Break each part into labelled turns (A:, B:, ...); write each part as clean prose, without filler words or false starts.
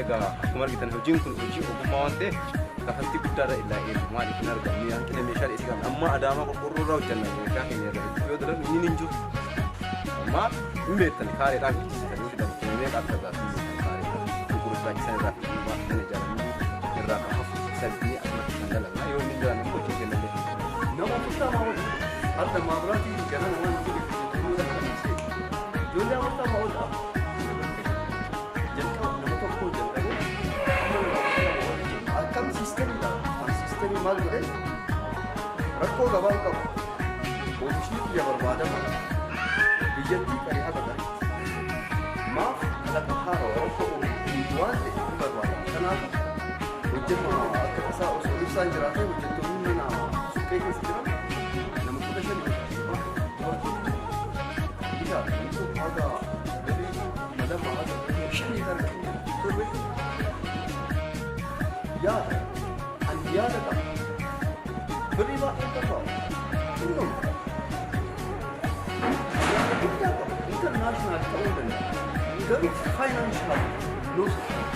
A: Egaa akkuma argitan hojiin kun hojii ogummaa waan ta'eef kafaltii guddaarra illaa eegu maaliif hin argamne hanqina meeshaa dhiyeessii qabna. Amma Adaamaa qorqorroo irraa hojjenna meeshaa keenya irra hedduu yoo dalan inni hin jiru. Amma hin beektan kaareedhaan fichisiisanii fidan meeqa akka gaafii beektan kaareedhaan gurgurtaa isaan irraa fidanii waan fidan ijaaranii irraa kan hafu isa bitnee asumatti kan dalagna yoo inni hin jiraanne immoo hojii keenya illee.
B: Nama 40 ol har'a maabiraatii ganama waan jiru hojjettoonni akka dhiisee ijoollee 40 ol amma jalqaba nama tokko jalqabee amma nama 40 ol akkam siistemiidha. Siistemii maal godhee rakkoo gabaan qabu, oomishni biyya barbaadama, biyyattii qarii haga qariitti maaf kalaqa haarawaa rakkoo uumu waan ta'e ni barbaadama. Kanaafuu hojjetaa akka tasaa osoo ibsaan jiraatee hojjettoonni mana suphee keessa jiran nama 15 dubartoota isa namni tokko haga birrii 2000 haga 5000 argatu torbeetti. Yaada ani yaada qaba, birrii baay'ee barbaadu, xinnoo yaada guddaa qaba, international ta'uu danda'a, garuu financial no support.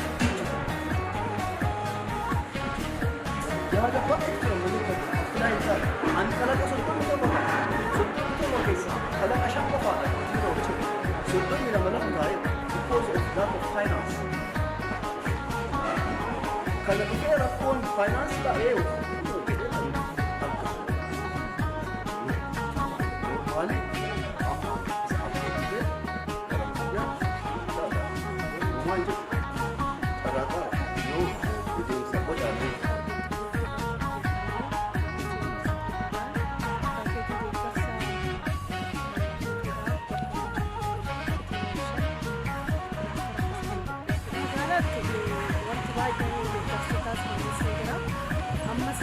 B: Yaada baay'ee jira malee kan apply ta'a. Ani kalaqa 37 qaba. 37 keessaa kalaqa 5 qofaadha hojiirra oolche. 32 lafa taa'eera because of lack of finance. Kana dhufee rakkoon finance ta'ee jedhee kan argatu. Normally amma isa abbootee gara biyyaatti maal jedhu carraaqaa yoo rifeensa bocaallee.
C: Paakeetii deeggarsa guutuudhaaf magaalaatti wanti baay'een deeggarsa taasifamus ni jira. Ammas